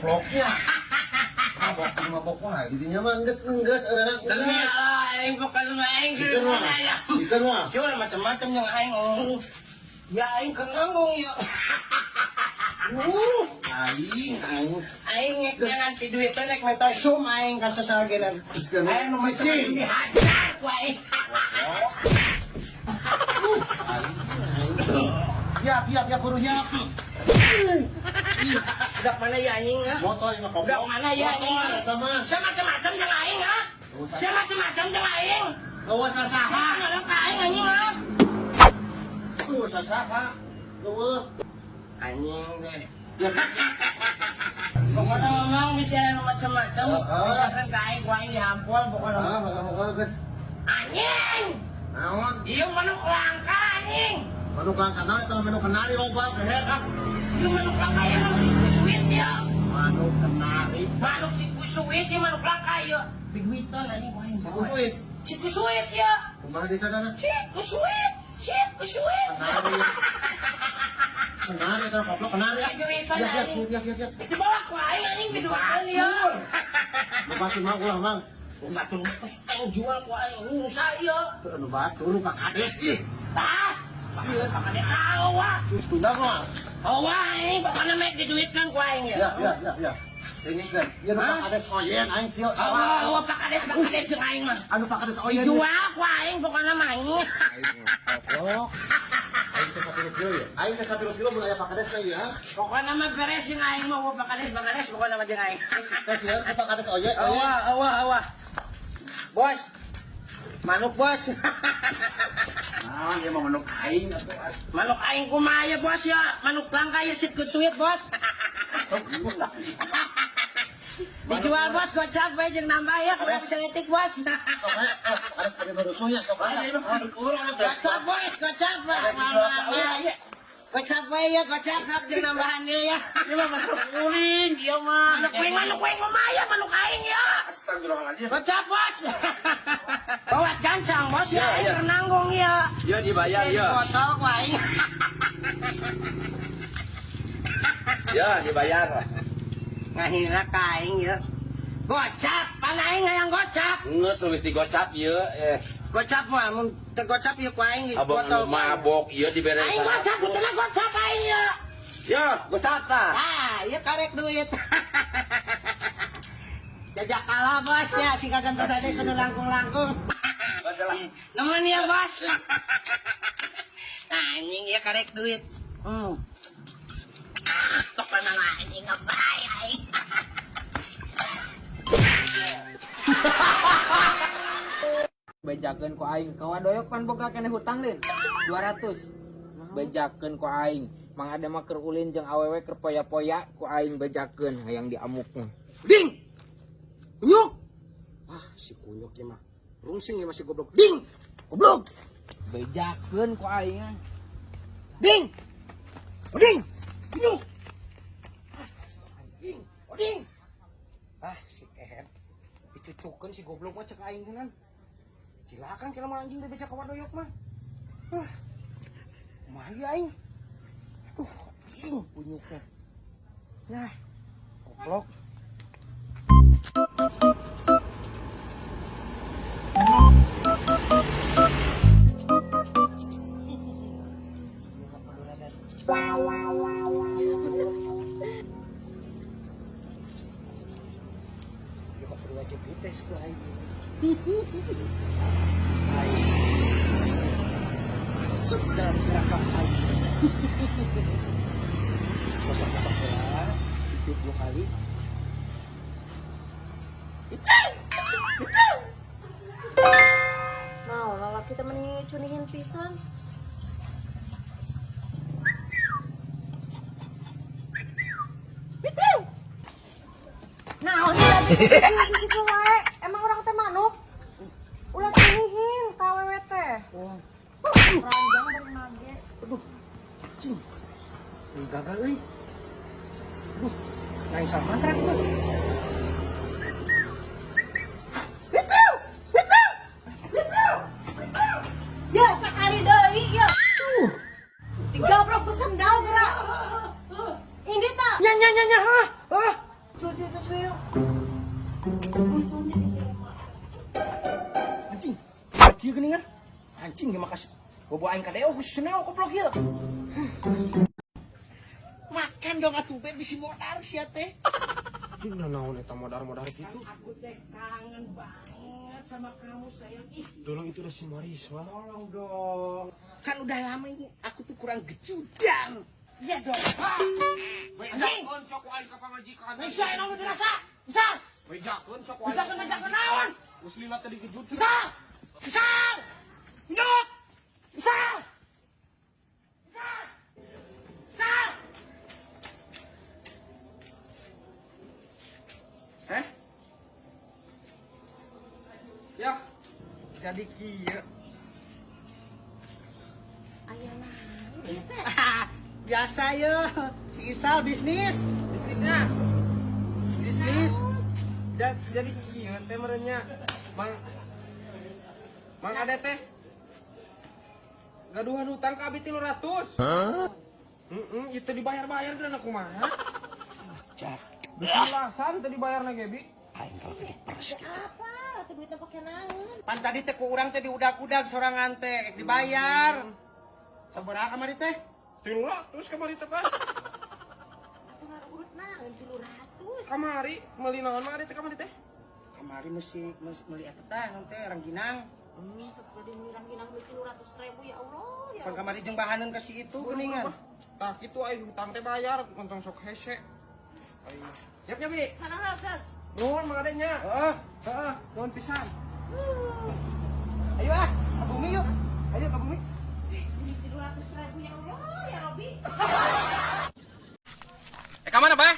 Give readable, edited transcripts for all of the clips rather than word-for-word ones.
Koploknya. Mabok mabok wae didinya mah geus geus eureunang. Demi Allah, aing pokoknya mah aing Ikan mah. Ikan mah. Cuma macam-macam yang aing ngomong. Ya aing keur nanggung ya. Aing aing. Aing ngek jangan ti duit teh nek meta sum aing ka sasagenan. Aing nu macam dihajar ku aing. Yap yap yap buru yap. Udah mana ya anjing ha? Motor ini mah koplok. Udah mana ya anjing? Motor eta mah. Saya macam-macam jeung aing ha? Saya macam-macam jeung aing. Eueuh sasaha. Saha ngomong ka aing anjing ha? Eueuh sasaha. Eueuh. Anjing deh. Pokoknya ngomong bisa anu macam-macam. Heeh. Misalkan ka aing ku aing dihampol pokoknya. Ah, heeh geus. Anjing! Naon? Ieu manuk langka anjing. Manuk langka naon eta mah manuk kenari loba kehet ah. Ieu manuk langka ya manuk si kusuit ya. Manuk kenari. Manuk si kusuit ya manuk langka ya. Biguitan anjing ku aing. Kusuit. Si kusuit ya. Kumaha di sana? Si kusuit. Si kusuit. Kenari. Kenari eta koplok kenari ah. Biguitan Yap yap anjing. yap yap yap. Dibawa ku aing anjing biduitan ya. Nu batur mah ulah mang. Batu aing jual ku aing nusa ieu. Nu batur nu kakades ih. Tah. Sieun pakade sawa. Terus tunda mah. Hawa anjing pokoknya mek diduitkan ku aing ya. Ya ya ya ya. Dengekeun. Ieu nu Hah? kakades oyen aing sieun. Hawa hawa pakades pakades jeung aing mah. Anu pakades oyen. Dijual ku aing pokoknya mah anjing. Aing koplok. Aing teh 1 kilo ya. Aing teh 1 kilo mun aya pakades teh ya. Pokoknya mah beres jeung aing mah hawa pakades pakades pokoknya mah jeung aing. Teh sieun ku pakades oyen. Hawa hawa hawa. Bos. Manuk bos. Nah, dia mau manuk aing atuh. Manuk aing kumaha ya bos ya. Manuk langka ya sit kusuit bos. Dijual bos gocap we jeung nambah ya kurang seletik bos. Sok aya pakades pada barusuh ya sok aya. Manuk urang atuh. Gocap bos, gocap bos. Gocap we ya, gocap sok jeung nambahan ieu ya. Dia mah manuk uring, dia mah. Manuk kuing kumaha ya, manuk aing ya. Astagfirullahaladzim. Gocap bos. Bawa gancang bos ya, Ya, aing ya. keur nanggung ya. Ya dibayar ya. Botol ku aing. Ya dibayar. Ngahina ka aing ya. Gocap, pan aing hayang gocap. Geus leuwih ti gocap ieu eh. Gocap mah mun teu gocap ieu ku aing Abang botol anu mabok ieu dibere Aing gocap, betulna gocap aing ya. Ya, gocap tah. Ah, ieu karek duit. Jajak kalah bos ya, si kagan tos ade kudu langkung-langkung. Masalah. Nemen ya bos. Anjing ya karek duit. Pokoknya mah anjing ngebai aing. Bejakeun ku aing ka Wadoyok pan boga keneh hutang lin 200 bejakeun ku aing Mang Ade mah keur ulin jeung awewe keur poya-poya ku aing bejakeun hayang diamuk mah. Ding. Kunyuk. Ah, si kunyuk ieu mah. Rungsing ieu mah si goblok. Ding. Goblok. Bejakeun ku aing ah. Ding. Oding. Kunyuk. Ah, anjing. Oding. Ah, si keher. Dicucukeun si goblok mah cek aing kunan. Silakan kalau mah anjing bebeja ka Wadoyok mah. Huh. Kumaha ieu aing? Aduh, anjing kunyuknya. Nah, goblok. Ieu mah kudu wajib dites ku aing. Aing masuk dalam gerakan aing. Kosong-kosong bola, ditiup 2 kali. Itu, itu. Nah, lalaki temen cunihin pisan. Nah, situ wae. Emang orang teh manuk? Ulah cunihin ka awewe teh. Ranjang bari mage. Aduh, cing. Ini gagal euy. Aduh, lain sama mantra itu. Itu, itu, itu, itu. Ya, sakali deui ya. Digabrok ku sendal geura. Ini tak. Nya nya nya nya, ah, ah. Cuci terus yuk. Anjing. Kieu geuningan. Anjing ge makas bobo aing kadeo ku si Suneo goblok ieu. Makan dong atuh bet bisi modar sia teh. Anjing naon eta modar-modar kitu. Aku teh kangen banget sama kamu sayang. Ih, Dulu itu udah si Mariswa. tolong dong. Kan udah lama ini aku tuh kurang gejudan. Iya dong. Bejakeun sok aing ka pamajikan. Bisa emang dirasa. Bisa. Bejakeun sok aing. Bisa bejakeun naon? Geus lila tadi kejut. Bisa. Bisa. Nyok. Bisa. Bisa. Bisa. Heh? Ya, Jadi kieu. Aya naon ieu teh? Biasa ya, si Isal bisnis. Bisnisnya. Bisnis. Jadi kieu teh merenya. Mang Mang Ade teh gaduhan hutang ka abi 300. Heeh, itu dibayar-bayar geuna kumaha? Cak, Belasan teu dibayarna ge, Bi. aing kalau diperes gitu. Apa? Atuh duitna pake naon? Pan tadi teh ku urang teh diudag-udag sorangan teh dibayar. Sabaraha kamari teh? 300 kamari teh, Pak. Atuh ngarurut naon 300. Kamari meuli naon Mang Ade teh kamari teh? Kamari mesti meuli eta teh naon teh rangginang. Astagfirullahaladzim, rangginang beli 300 ribu ya Allah ya Pan kamari jeung bahaneun ka si itu geuningan. Tah kitu aing hutang teh bayar, untung sok hese. Aing. Yap ya, Bi. Mana harga? Nuhun Mang Ade nya. Heeh. Heeh, nuhun pisan. Ayo ah, ka bumi yuk. Ayo ka bumi. Beli 300 ribu ya Allah ya Robi. Eh, ka mana, Bah?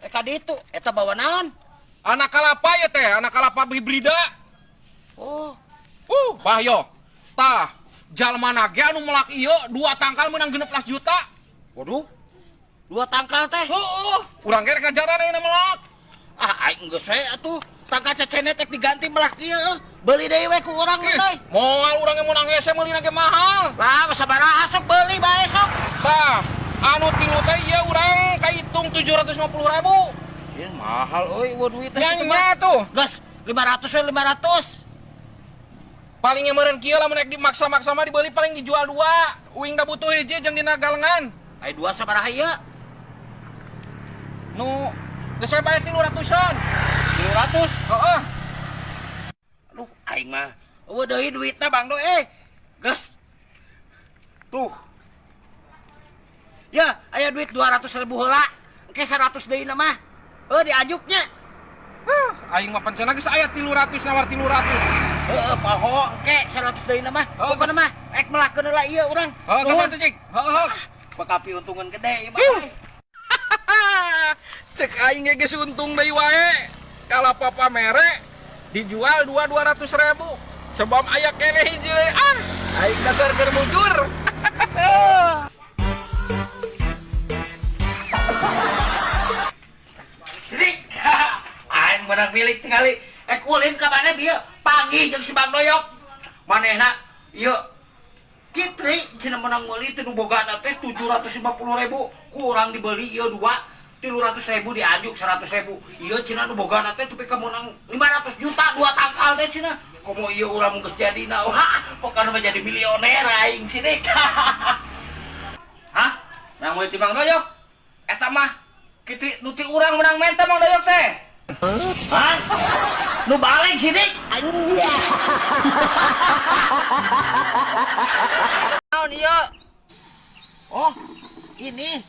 Eh ka ditu eta bawa naon? Anak kalapa ya teh, anak kalapa hibrida. Oh, Bah yo. Tah, jalma ge anu melak ieu dua tangkal menang 16 juta. Waduh. Dua tangkal teh. Heeh, urang ge rek ngajaran ayeuna melak. Ah, aing geus we atuh. Tangkal cecene teh diganti melak ieu. Beuli deui we ku urang Ih, euy. moal urang ge meunang hese meulina ge mahal. Lah, sabaraha sok beuli bae sok. Tah, anu tilu teh ieu urang kahitung 750.000. Ieu mahal euy eueuh duit teh. Nya nya tuh. Geus 500 we 500. Paling meureun kieu lamun rek dimaksa-maksa mah dibeli paling dijual dua. Uing da butuh hiji jeung dina galengan. Ai dua sabaraha ieu? Nu geus we bae 300-an. 300. Heeh. Aduh, aing mah eueuh deui duitna Bang Do eh. Geus. Tuh. Ya, aya duit 200 ribu heula. Engke 100 deui na mah. Heuh diajuknya. Hah, aing mah pancena geus aya 300 nawar 300. Heeh, poho engke 100 deui na mah. Oh. Pokona mah ek melakeun heula ieu urang. Heeh, geus atuh cik. Heeh. Bakal piuntungan gede ieu mah. Cek aing ge geus untung deui wae. Kalapa pamere dijual dua 200.000. Sebab aya keneh hiji deui ah. Aing dasar keur mujur. Sini. Aing menang milik tinggali. Ek ulin ka mana bieu? Panggih jeung si Bang Doyok. Manehna ieu Kitri cenah menang meuli teh nu bogana teh 750.000 kurang dibeli ieu dua 300.000 dianjuk 100.000. Ieu cenah nu bogana teh tepi ka meunang 500 juta dua tangkal teh cenah. Komo ieu urang geus jadina. Wah, pokona mah jadi milioner aing sidik. Hah? Menang meuli ti Mang Doyok? Eta mah kitri nu ti urang menang menta Mang Doyok teh. Hah? Nu balik sidik. Naon ieu? Oh, ini.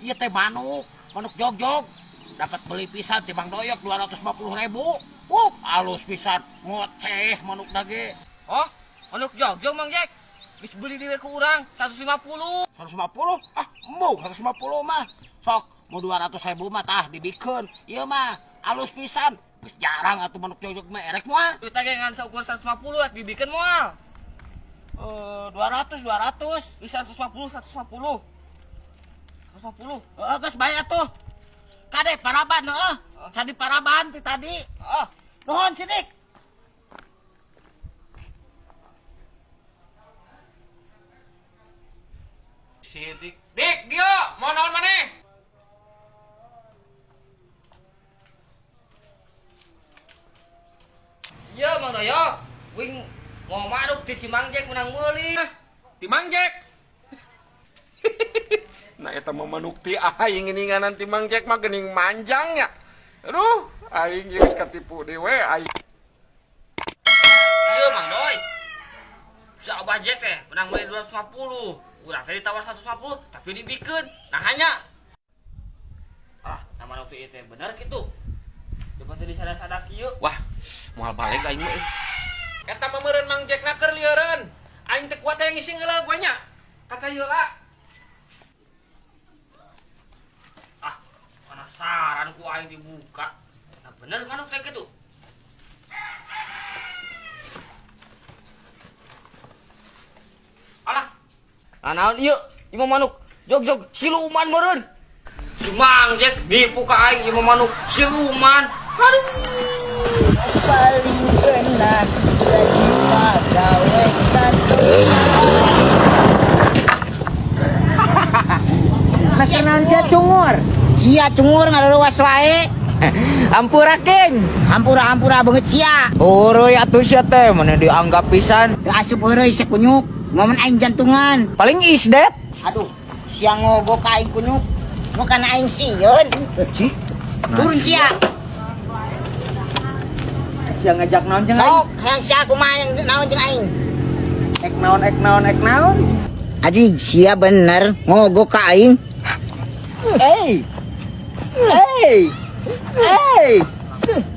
Iya teh manuk, manuk jog-jog. Dapat beli pisan ti Bang Doyok 250.000. Halus pisan, ngoceh manuk dage. Oh, manuk jogjog Mang Jack. Geus beli deui ku urang 150. 150? Ah, embung 150 mah. Sok, mau 200.000 mah tah dibikeun. Ieu mah halus pisan. Geus jarang atuh manuk jogjog mah erek moal. Duit ge ngan saukur 150 at dibikeun moal. Eh, 200 200. Geus 150 150. 150. Heeh, geus bae atuh. Kade paraban heeh. Sadi paraban ti tadi. Ah, Nuhun sidik. Sidik. Dik, dia mau naon maneh? Mau manuk di si Mang Jack menang meuli. Ti Mang Jack. Nah eta mah manuk ti aing geuningan ti Mang Jack mah geuning manjang nya. Aduh, aing geus katipu deui we aing. Iya Mang Doi. Si Abah Jack teh menang meuli 250. Urang teh ditawar 150 tapi dibikeun. Nah hanya. Ah, nama manuk ti teh bener kitu. Coba teh disada-sada kieu. Wah, moal balik aing mah. Eta mah meureun Mang Jack na keur lieureun. Aing teu kuat hayang ngising heula gua nya. Kaca heula. Ah, penasaran ku aing dibuka. Nah bener manuk teh kitu. Alah. Nah naon ieu? Ieu mah manuk jog-jog siluman meureun. Si Mang Jack nipu ka aing ieu mah manuk siluman. Aduh. Paling enak jadi pegawai kantor. Nakenan sia cungur. Sia cungur ngaruas wae. Hampura king. Hampura-hampura beungeut sia. Heureui atuh sia teh mun dianggap pisan. Teu asup heureuy sia kunyuk. Momen aing jantungan. Paling isdet. Aduh, sia ngogok ka aing kunyuk. Nu kana aing sieun. Cih. Turun sia. Sia ngajak naon jeung aing? Sok, hayang sia kumaha yang naon jeung aing. Ek naon ek naon ek naon. Anjing, sia bener ngogok ka aing. Hey. Hey. Hey.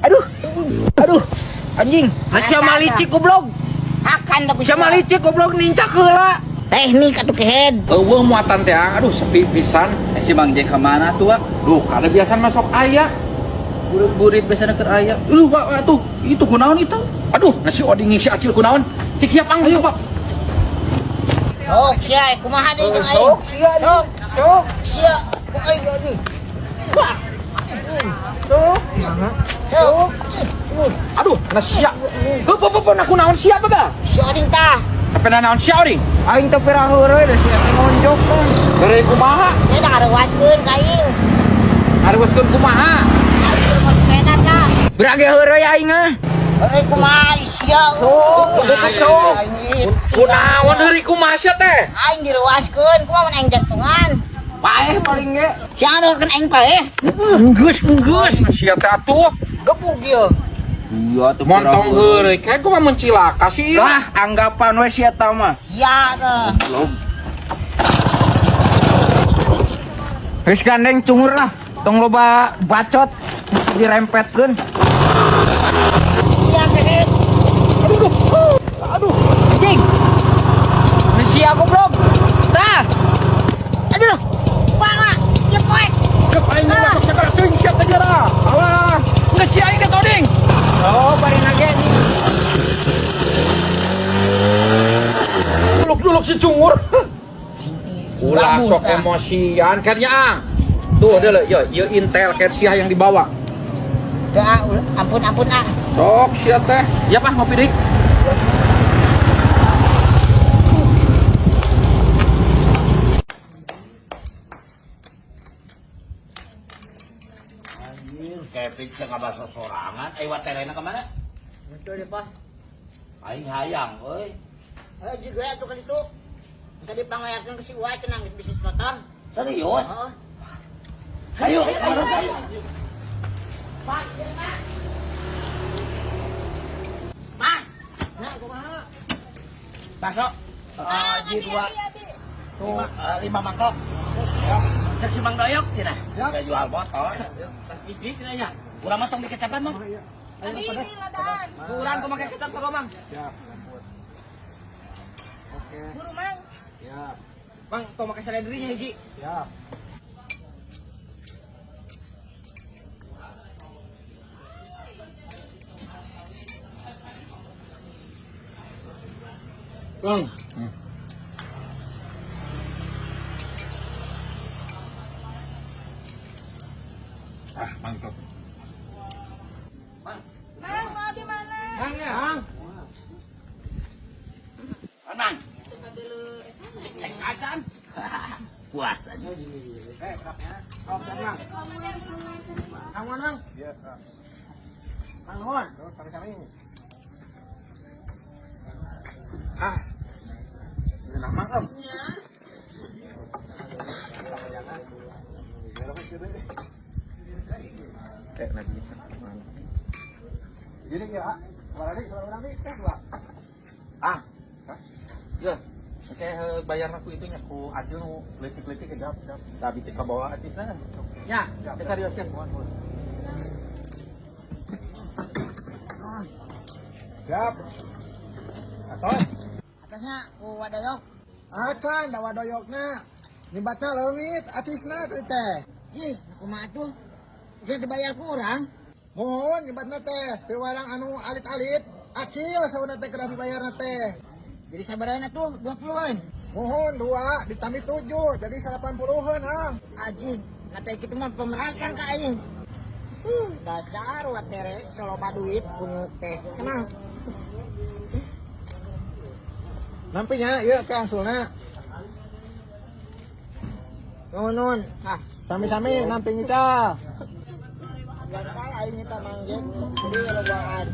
Aduh. Aduh. Anjing. Nah, sia mah licik goblok. Akan teh Sia mah licik goblok nincak heula. Teknik atuh kehed. Eueuh muatan teh, aduh sepi pisan. Si Mang Jack kemana tuh, Wak? Duh, kada biasa masuk aya. Burit-burit biasana keur aya. Lu, Wak, tuh, itu kunaon itu? Aduh, nasi oding si acil kunaon. Cik hiap ang ayo, Pak. Sok sia kumaha deui jeung aing. Sok sia. Sok, Sok. sia ku aing anjing. Sok. Sok. Aduh, nasi sia. Heup, heup, heup, nah kunaon sia baga? Si oding tah. Tapi naon sia oding? Aing teh pira heureuy da sia teh ngonjok kan. Heureuy kumaha? Sia da ngaruaskeun ka aing. Ngaruaskeun kumaha? Aing keur mau sepeda tah. Berage heureuy aing ah. Heureuy kumaha sia. Sok, sok. Kunaon heureuy kumaha sia teh? Aing diruaskeun, kumaha mun aing jantungan. Paeh paling ge. Sia anu aing paeh. Enggeus, enggeus. Sia teh atuh. Gebug ieu. Iya tuh Montong heureuy kayak gua mah mencilaka sih. Lah, anggapan we sia tah mah. Sia tah. Geus gandeng cungur lah. Tong loba bacot dirempetkeun. Sia kehed. Aduh, duh. Aduh, anjing. Sia goblok. Tah. Aduh. Banga, ieu poek. Cek aing masuk sakara teuing sia teh jara. Alah, geus sia aing teh oding. Oh, bari nage anjing. Duluk-duluk si cungur. Ulah sok emosian kernya ang. Tuh deuleu ieu ieu intel ker sia yang dibawa. Teu ah, ampun ampun ah. Sok sia teh. Ya Pak ngopi deui. Anjir, Kevin sia ngabasa sorangan. Eh, waterena ka mana? Betul deh, Pak. Aing hayang euy. Eh, juga atuh kali itu. Tadi pangayakeun ke si Uwa cenah geus bisnis motor. Serius? Heeh. Ayo, ayo, ayo. Pak, ieu Pak. Pak. Nah, kumaha? Bakso. Ji dua. Lima mangkok. Cek si Mang Doyok cenah. Saya jual motor. Tas bisnis cenah nya. Urang mah tong dikecapan mah. Abi ini ladaan. Kurang kumaha kecap apa Mang? Buru Mang. Bang, tong make seledrinya hiji. Bang. Ah, mantap. Mang, mau di mana? Mang ya, Mang. Mang. Cek acan. Puas aja. Kang Mang. Kang nuhun. Sami-sami. Ah. Ngeunah mah em. Kayak nabi. Jadi ya, kemarin orang nih teh dua. Ah. Ya. Oke, bayar aku itu nya ku acil nu leutik-leutik ke jawab. Tapi teh kabawa acisna. Ya, kita seriuskeun. Siap. Atos. Atasnya ku wadoyok. Acan da wadoyokna. Nyebatna leungit acisna teh teh. Ih, kumaha tuh? Bisa dibayar kurang. Mohon nyebatna teh piwarang anu alit-alit. Acil sauna teh kedah dibayarna teh. Jadi sabaraha tuh 20-an. Mohon dua ditambah 7 jadi 80-an ah. Anjing, kata kitu mah pemerasan ka aing. Dasar watere soloba duit punyuk teh. Kenal? Nampinya ieu ke angsulna. Nuhun nuhun. Ah, Sami-sami nampi ngical. gagal aing eta Mang Jack. Jadi lobaan.